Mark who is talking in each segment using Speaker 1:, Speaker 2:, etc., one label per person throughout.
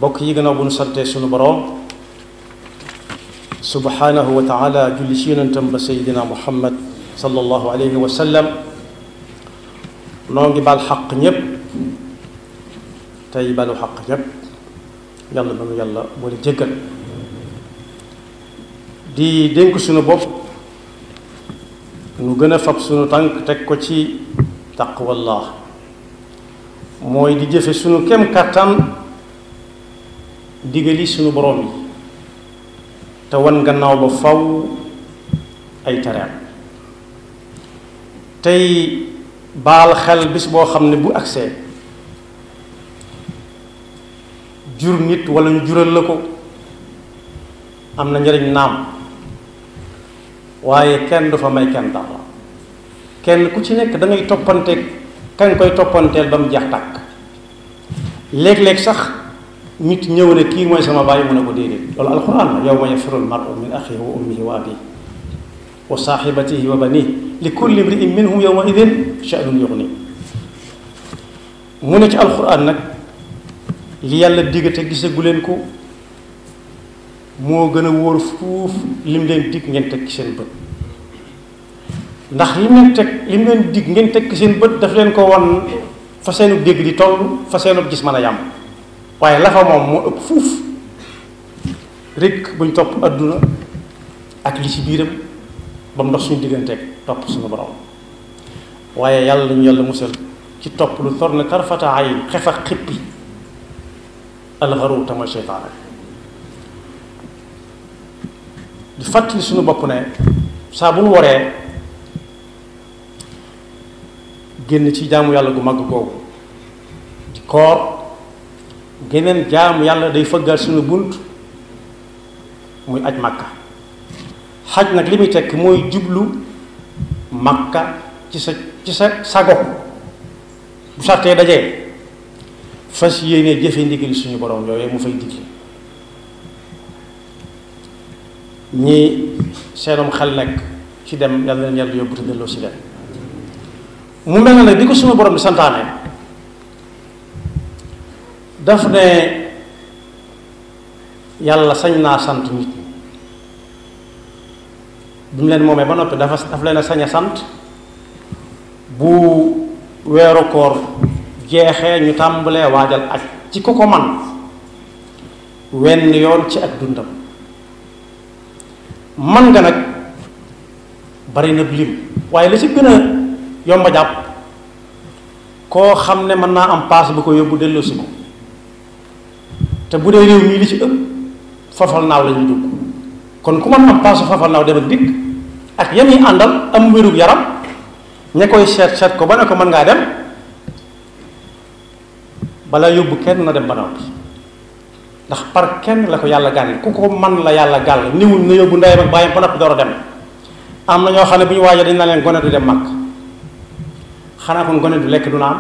Speaker 1: bokk yi gannaaw bu nu sante sunu boroom subhanahu wa taala julli ci yonentam ba sayidina muhammad sallallahu alayhi wa sallam noo ngi baal xaq ñépp tey balu xaq ñépp yàlla nanu yàlla boole jéggal di dénk sunu bopp nu gën a fab sunu tànk teg ko ci taqwallah mooy di jëfe sunu kem kàttan digali sunu borom yi te wan gannaaw ba faw ay tereem tey baal xel bis boo xam ne bu agsee jur nit walla ñu jural la ko am na njariñ naam waaye kenn du fa may kenn dara kenn ku ci nekk da ngay toppante ka nga koy toppanteel ba mu jeex tàkk léeg-léeg sax nit ñëw ne kii mooy sama bàyyi mu ne ko déedéet loolu alquran la yawma yafirru almar'u min axihi wa ummihi wa abihi wa saaxibatihi wa banihi li kulli imri'in minhum yawma idin sha'nun yughni mu ne ci alquran nag li yàlla digg te gisagu leen ko moo gën a wóor fuuf lim leen dig ngeen teg ci seen bët ndax lim leen dig ngeen teg ci seen bët daf leen ko won fa seenu dégg di toll fa seenu gis mën a yàmm waaye la fa moom moo ëpp fuuf rekk buñ topp adduna ak li ci biiram ba mu ndox suñu digganteeg topp suñu borom waaye yàlla lañu yàlla musal ci topp lu tor na tarfata ayn xef ak xippi alxaru tama seytaane di fàttali suñu bopp ne saa bu nu waree génn ci jaamu yàlla gu màgg googu di koor geneen jaamu yàlla day fëggal suñu bunt muy aj màkka xaj nag li muy tekk mooy jublu màkka ci sa sago bu sàttee dajee fas yéene jëfe ndigali suñu borom yooyu mu fay digle ñi seenum xel nekk ci dem yàlla na leen yàlla yóbbu te delloo si dem mu mel na nag bi ko suñu borom di santaane daf ne yàlla sañ naa sant nit ñi bi mu leen moomee ba noppi daf leen a sañ a sant bu weeru koor jeexee ñu tàmbalee waajal aj ci ku ko man wenn yoon ci ak dundam man nga nag bari na lim waaye li ci gën a yomba jàpp koo xam ne mën naa am paas bu ko yóbbu delloosi ko te bu dee réew mii li ci ëpp fafal naaw la ñuy dugg kon ku mën am paasu fafal naaw dem ak dikk ak yam yi àndal am wérug yaram ña koy seet ko ba ne ko mën ngaa dem bala yóbbu kenn na dem ba noppi ndax par kenn la ko yàlla gàll ku ko man la yàlla gàll niwul na yóbbu ndeyam ak bàyyam ba noppi door a dem am na ñoo xam ne bu ñu waajee dañ na leen gone du dem mag xanaa kon gone du lekk du naan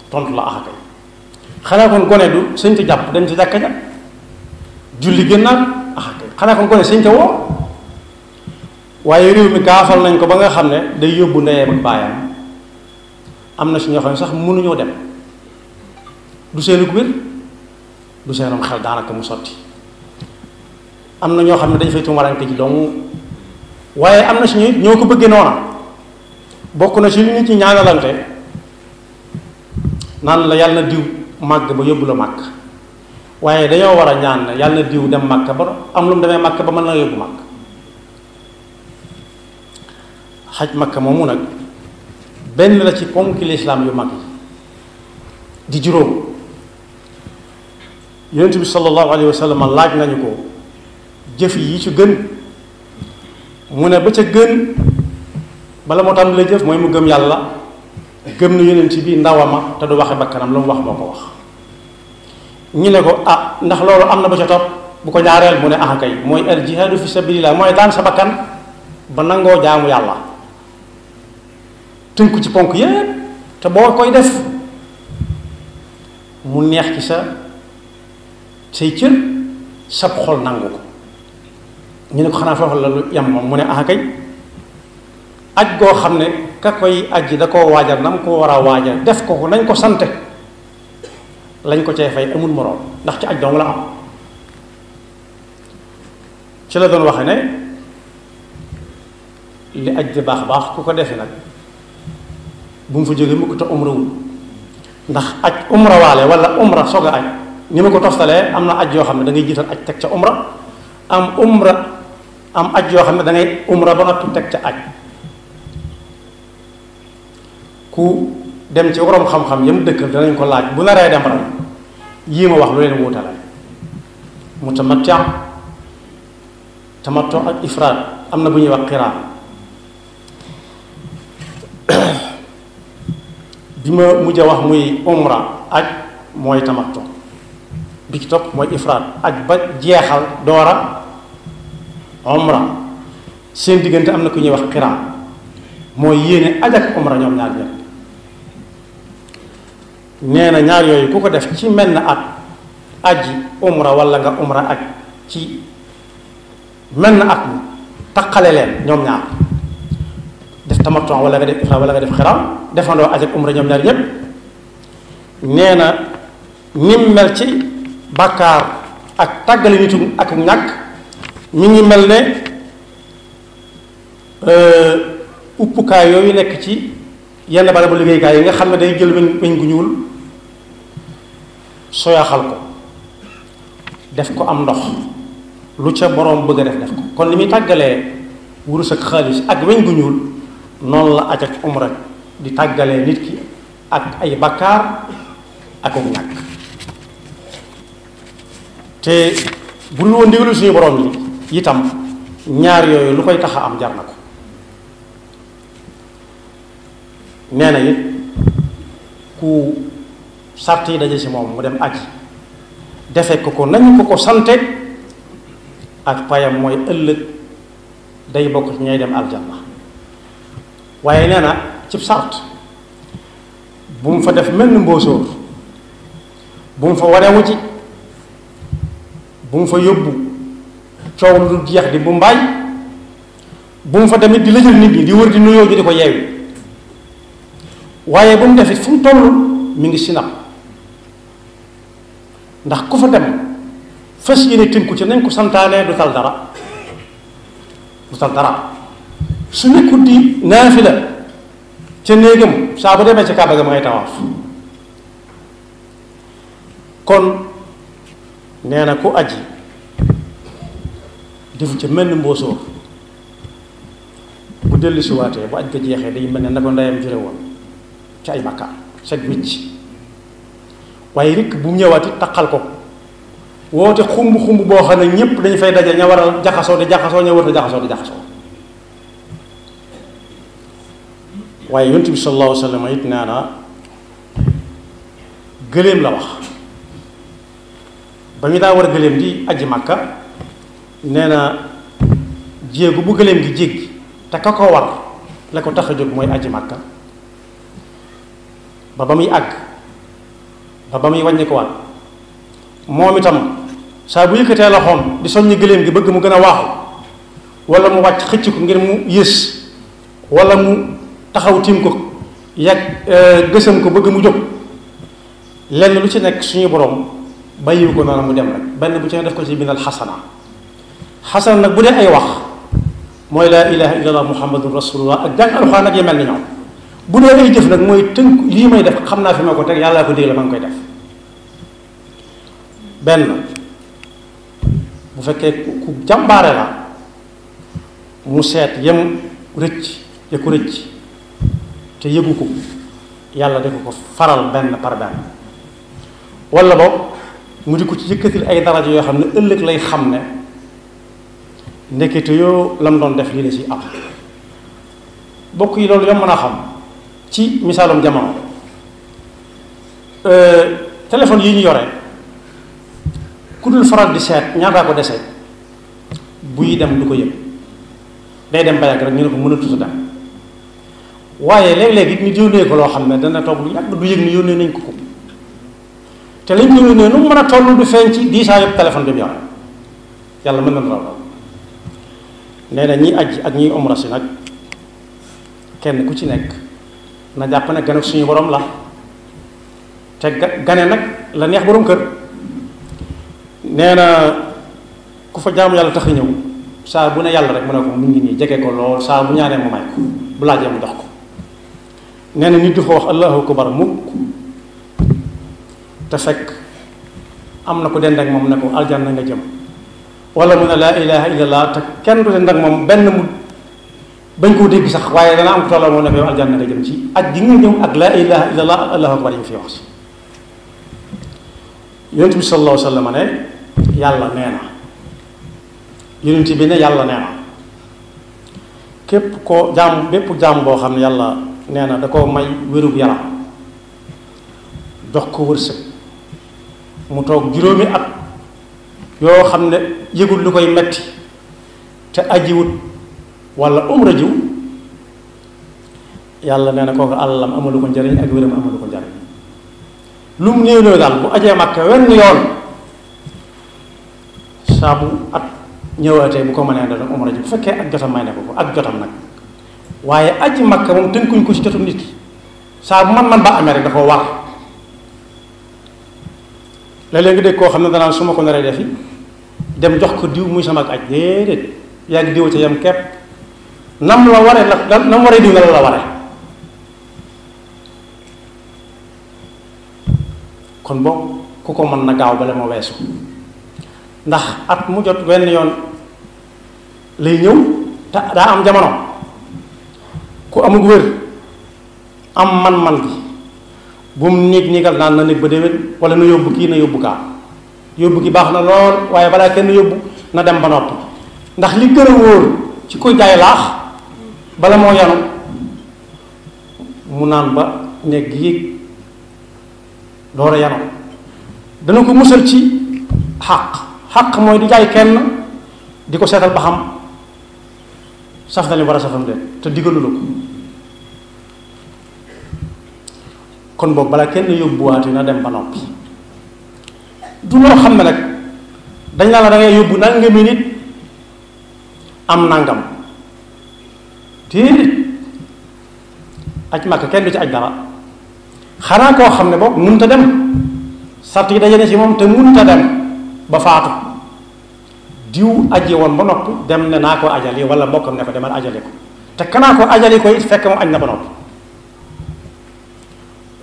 Speaker 1: tontu la axakay xanaa kon gone du sëñ te jàpp dem ci jàkka ja julli génnaat axakay xanaa kon gone sëñ te woo waaye réew mi gaafal nañ ko ba nga xam ne day yóbbu ndeyam ak bàyyam am na si ñoo xam ne sax mënuñoo dem du seenu wér du seenam xel daanaka mu sotti am na ñoo xam ne dañ fay tumarante ji dong waaye am na si ñoo ko bëggee noona bokk na ci li nit ñi ñaanalante naan la yàlla na diw màgg ba yóbbu la màgg waaye dañoo war a ñaan ne yàlla na diw dem màgg ba am lu mu demee màgg ba mën na yóbbu màgg xaj màgg moomu nag benn la ci ponki lislaam yu mag yi di juróom yonent bi sallallahu alayhi wa sallam laaj nañu ko jëf yi ci gën mu ne ba ca gën bala moo tàmbalee jëf mooy mu gëm yàlla gëm na yonent bi ndawama te du waxe bakkanam lu mu wax moo ko wax ñu ne ko ah ndax loolu am na ba ca topp bu ko ñaareel mu ne ah kay mooy al jihaadu fi sabilillah mooy daan sa bakkan ba nangoo jaamu yàlla tënku ci ponk yépp te boo koy def mu neex ci say cër sab xol nangu ko ñu ne ko xanaa foofu la lu yam moom mu ne ah kay aj goo xam ne ka koy aji da koo waajal na mu ko war a waajal def ko nañ ko sante lañ ko cee fay amul moroom ndax ci aj dong la am. ci la doon waxe ne li aj di baax baax ku ko defee nag bu mu fa jógee mukk te umrawul ndax aj umra waale wala umra soog a aj ni ma ko toftalee am na aj yoo xam ne da ngay jiital aj teg ca umra am aj yoo xam ne da ngay umra ba noppi teg ca aj. ku dem ci waroom xam-xam yam dëkkal danañ ko laaj bu naree dem rek yii ma wax lu leen wuutale tamattu ak ifraad am na bu ñuy wax qiraan bi ma mujj a wax muy umra aj mooy tamattu bi ci topp mooy ifraad aj ba jeexal doora umra seen diggante am na ku ñuy wax qiraan mooy yéene aj ak umra ñoom ñaar ñëpp. nee na ñaar yooyu ku ko def ci mel na at aji umra wala nga umra aj ci mel na at mi taqale leen ñoom ñaar def tamattu wala nga def ifraad wala nga def xiraam defandoo aj ak umra ñoom ñaar ñëpp. nee na nim mel ci bàkkaar ak tàggale nitu ak ñàkk mi ngi mel ne uppukaay yooyu nekk ci yenn barabu liggéeykaay yi nga xam ne day jël weñ gu ñuul soyaxal ko def ko am ndox lu ca boroom bëgg a def ko kon li muy tàggalee wurus ak xaalis ak weñ gu ñuul noonu la aj ak umra di tàggalee nit ki ak ay bakkaar ak ñàkk. te bu dul woon ndigalu suñu boroom yi itam ñaar yooyu lu koy tax a am jar na ko. nee na it ku sart yi daje ci moom mu dem aji defe ko nañu ko sante ak payam mooy ëllëg day bokk ci ñay dem aljanna. waaye nee na cib sart bu mu fa def mel ni mbóosóor bu mu fa wanewu ci bu mu fa yóbbu coow lu du jeex di bu mbaay bu mu fa demit di lëjal nit ñi di wër di nuyoo ji di ko yeewi waaye bu mu defit fu mu toll mi ngi sinap ndax ku fa dem fas yéene tënku ci nañ ko santaane du tal dara su nekkut di naafila ca néegam saa bu demee ca Kaaba ga ma ngay tawaaf. kon nee na ku aji defu ca mel ni mboosóor bu dellu si waatee bu aj ga jeexee day mel ne na ko ndeyam jure woon ci ay bakkaar set wicc waaye rekk bu mu ñëwaat it taqal ko woote xumb boo xam ne ñépp dañu fay daje ña war a jaxasoo di jaxasoo ña war a jaxasoo di jaxasoo. waaye yonent bi sallallahu alayhi wa sallam it nee na gëléem la wax ba ñu daa war a gëléem di aji Makka nee na jéegu bu gëléem gi jéggi te ka ko war la ko tax a jóg mooy aji Makka ba muy àgg ba muy wàññi ko waat moom itam saa bu yëkkatee loxoom di soññi gëléem gi bëgg mu gën a waaxu wala mu wàcc xëcc ko ngir mu yées wala mu taxaw tiim ko yàgg gësam ko bëgg mu jóg lenn lu ci nekk suñu borom bàyyiwu ko noonu mu dem rek benn bu ci ne def ko ci bindal xasana nag bu dee ay wax mooy laa ilaha illallah muhammadun rasulullah ak jàng alxuraan ak yi mel ni ñoom bu dee ay jëf nag mooy tënk lii may def xam naa fi ma ko teg yàllaa ko digle ma ngi koy def. benn bu fekkee ku jàmbaare la mu seet yem rëcc ya ko rëcc te yëgu ko yàlla def ko faral benn par benn wala boog mu di ko ci yëkkatil ay daraja yoo xam ne ëllëg lay xam ne ndekete yoo lam doon def lii la ci am. bokk yi loolu yom mën a xam ci misaalum jamono téléphone yi ñu yore ku dul faral di seet ñaataa ko dese buy dem du ko yëg day dem ba yàgg rek ñu ne ko mënatu dem waaye léeg-léeg it ñu yónnee ko loo xam ne dana toog lu yàgg du yëg ni yónnee nañ ko ko te lañ ko yónnee nu mu mën a toll du feeñ ci diisaa yëpp téléphone bi mu yore yàlla mën na raw nee na ñi aj ak ñiy umra si nag kenn ku ci nekk na jàpp ne gan ak suñu borom la te gane nag la neex borom kër. nee na ku fa jaamu yàlla tax a ñëw saa bu ne yàlla rek mu ne ko mu ngi nii jege ko lool saa bu ñaanee mu may ko bu laajee mu jox ko. nee na nit du fa wax allahu akbar mukk te fekk am na ko dend ak moom ne ko aljanna nga jëm, wala mu ne laa ilaha illallah te kenn du dend ak moom benn mu bañ koo dégg sax, waaye dana am ko tolloo moom ne ko yow aljanna nga jëm ci ak gi nga ñëw ak laa ilaha illallah ak allahu akbar yi mu fi wax si. yonent bi sallallahu alayhi wa sallam ne yàlla nee na, yonent bi ne yàlla nee na képp ko jaam bépp jaam boo xam ne yàlla nee na da koo may wérug yaram jox ko wërsëg mu toog juróomi at yoo xam ne yëgul lu koy metti te ajiwut wala umra jiw, yàlla nee na kooku àllam amalu ko njariñ ak wéram amalu ko njariñ. lu mu néew daal bu ajee Makka wenn yoon saa bu at ñëwaatee bu ko mënee dana umra ji bu fekkee ak jotam may ne ko ak jotam nag. waaye aji Makka moom tënkuñ ko ci jotu nit ki saa bu man ba amee rek dafa war. léeg-léeg nga dégg koo xam ne danaan su ma ko naree defi dem jox ko diw muy sama ak aj déedéet yaa ngi diw ca yam kepp nam la waree la nam waree diw la waree. kon boog ku ko mën na gaaw bale moo weesu, ndax at mu jot wenn yoon lay ñëw te daa am jamono ku amug wér am man-man bi bu mu niigal naan na nekk ba déwén wala na yóbbu kii na yóbbu kaa. yóbbu gi baax na lool waaye balaa kenn yóbbu na dem ba noppi, ndax li gën a wóor ci koy jaay laax bala moo yanu mu naan ba nekk yéeg door a yanu dana ko musal ci xaq mooy di jaay kenn di ko seetal ba xam saf na li war a safam de te digalu la ko. kon boog balaa kenn yóbbuwaati na dem ba noppi. du loo xam ne nag dañ la da ngay yóbbu nangami nit am nangam déedéet aj Makka kenn du ci aj dara xanaa koo xam ne boog mënut a dem sart yi daje na ci moom te mënut a dem ba faatu diw aji woon ba noppi dem ne naa ko ajali wala mbokkam ne ko demal ajali ko te kanaa ko ajali ko it fekk moom aj na ba noppi.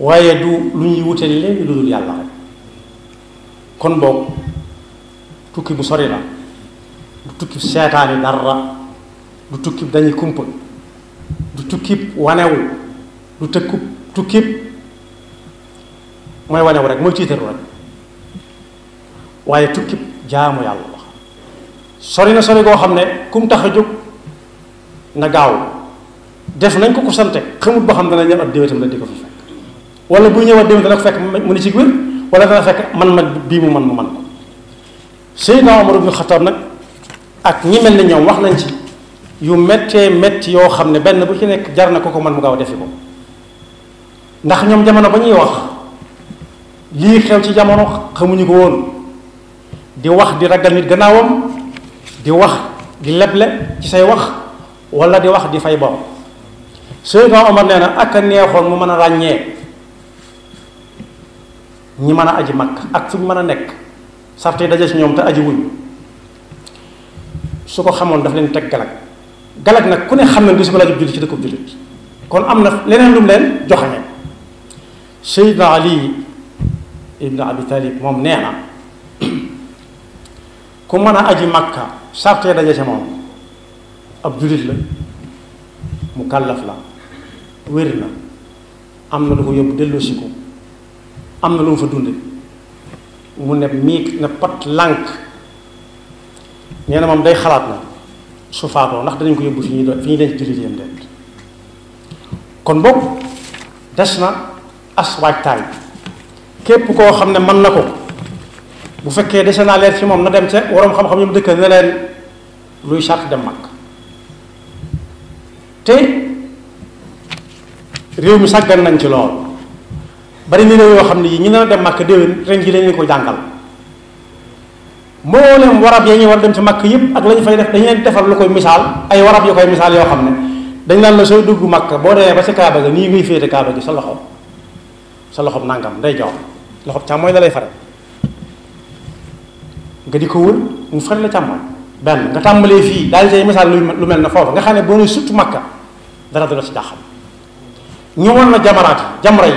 Speaker 1: waaye du lu ñuy wute léegi lu dul yàlla rek. kon boog tukki bu sori la du tukki seetaani dara du tukki dañuy kumpa du tukki wanewu du tukki mooy wanewu rek mooy tiitaru rek waaye tukki jaamu yàlla la. sori na sori goo xam ne kum tax a jóg na gaaw def nañ ko ko sante xamut boo xam dana ñëw ak déwétam la di ko fi fekk wala bu ñëwaat déwén dana ko fekk mu ni ci wér wala dana fekk man bii mu man ko. Seydina Omar ibn Khattab nag ak ñi mel ni ñoom wax nañ ci yu méttee métti yoo xam ne benn bu ci nekk jar na ko man mu gaaw a defi ko, ndax ñoom jamono ba ñuy wax lii xew ci jamono xamuñu ko woon. di wax di ragal nit gannaawam, di wax di leble ci say wax wala di wax di fay bor. Seydina Omar nee na ak a neexoon mu mën a ràññee ñi mën a aji Makka ak fu ñu mën a nekk sart yi daje ci ñoom te aji wuñ su ko xamoon daf leen teg galag nag ku ne xam ne du si ko laajub jullit ci dëkkub jullit kon am na leneen lu mu leen joxañe. Seydina Ali ibn Abi Talib moom nee na ku mën a aji Makka sart yi daje ci moom ab jullit la mu kàllaf la wér na am na lu ko yóbbu delloosi ko am na lu mu fa dunde mu ne miig na pat lànk nee na moom day xalaat na su faatoo ndax danañ ko yóbbu fi ñuy denc jullit yam de. kon boobu des na as waajtaay képp koo xam ne mën na ko bu fekkee dese naa leer ci moom na dem ca waroom xam-xam yam dëkkal ne leen luy sart dem mag te réew mi sàggan nañ ci lool bari ni réew yoo xam ne yi ñu ne dem Makka déwén ren ji lañu ko jàngal mboolem warab ya ñuy war dem ci Makka yëpp ak la ñu fay def dañu leen defal lu koy misaal ay warab yu koy misaal yoo xam ne dañ naan la sooy dugg Makka boo demee ba ci Kaaba ga nii ngay féete Kaaba gi sa loxo nangam day jox loxob càmmooñ la lay fare nga di ko wër mu fare la càmmooñ benn nga tàmbalee fii daal di say misaal lu mel ne foofu nga xam ne boo nee surtout Makka dara du la ci jaaxal ñu war na jamra yi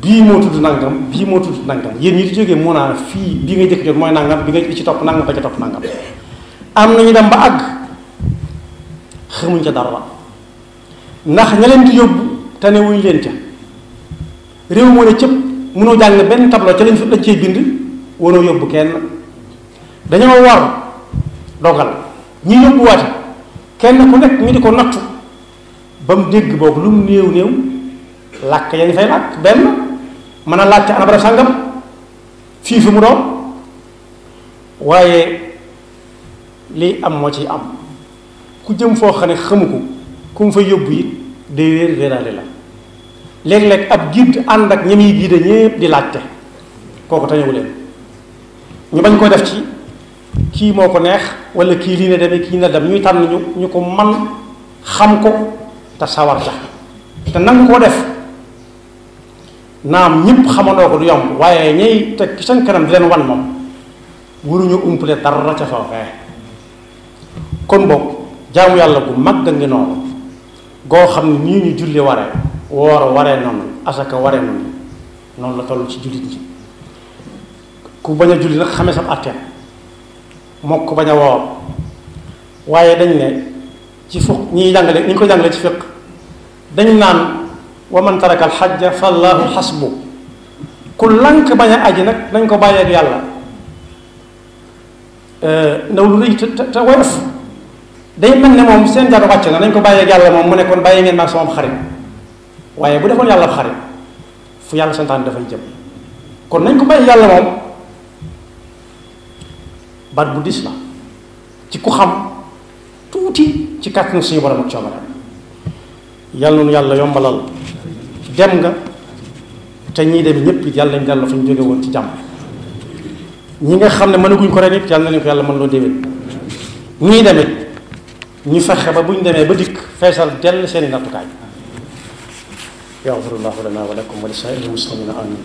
Speaker 1: bii moo tudd nangam bii moo tudd nangam yéen ñi di jógee moo naa fii bii ngay jëkk jot mooy nangam bi nga ci topp nangam ba ca topp nangam am nañu dem ba àgg xamuñ ca dara ndax ña leen di yóbbu te ne wuñ leen ca réew moo ne cëpp mënoo jàng benn tableau ca lañ fa lañ cee bind wanoo yóbbu kenn dañoo war dogal ñi yóbbuwaate kenn ku nekk ñu di ko nattu ba mu dégg boobu lu mu néew néew làkk yañ fay làkk benn mën a laajte ana barab sàngam fii fi mu doon waaye lii am moo ciy am ku jëm foo xam ne xamu ko ku mu fa yóbbu it day wéer wéeraale la léeg-léeg ab guide ànd ak ñi muy guide ñépp di laajte kooku tañewu leen ñu bañ ko def ci kii moo ko neex wala kii lii ne demee kii na dem ñuy tànn ñu ko man xam ko te sawar ca te nangu koo def naam ñëpp xamandoo ko du yomb waaye ñay teg ci seen kanam di leen wan moom waruñu umpale dara ca foofee kon boog jaamu yàlla gu mag da ngi noonu goo xam ne nii ñu julli waree woor waree noonu asaka waree noonu la toll ci jullit ñi ku bañ a julli nag xamee sam àtteem moo ko bañ a woor waaye dañ ne ci fuq ñiy jàngale ni ñu ko jàngale ci fiq dañ naan wa man taraka alxajja fallahu xasbu ku lank bañ a aji nag nañ ko bàyyeeg yàlla ndaw lu rëy te woyof day mel ne moom seen jaru wàcc na nañ ko bàyyeeg yàlla moom mu ne kon bàyyi ngeen maag sama xarit waaye bu defoon yàlla xarit fu yàlla santaan dafay jëm kon nañ ko bàyyi yàlla moom baat bu dis la ci ku xam tuuti ci kàttanu suñu borom ak coobare yàlla noonu yàlla yombalal dem nga te ñii dem ñëpp it yàlla nañ dellu fa ñu jóge woon ci jàmm ñi nga xam ne mënaguñ ko ren it yàlla nañ ko yàlla mën loo déwén ñii demit ñu fexe ba bu ñu demee ba dikk feesal dell seeni nattukaay yaxfirullahu lana wa lakum wa li saa'iril muslimina amin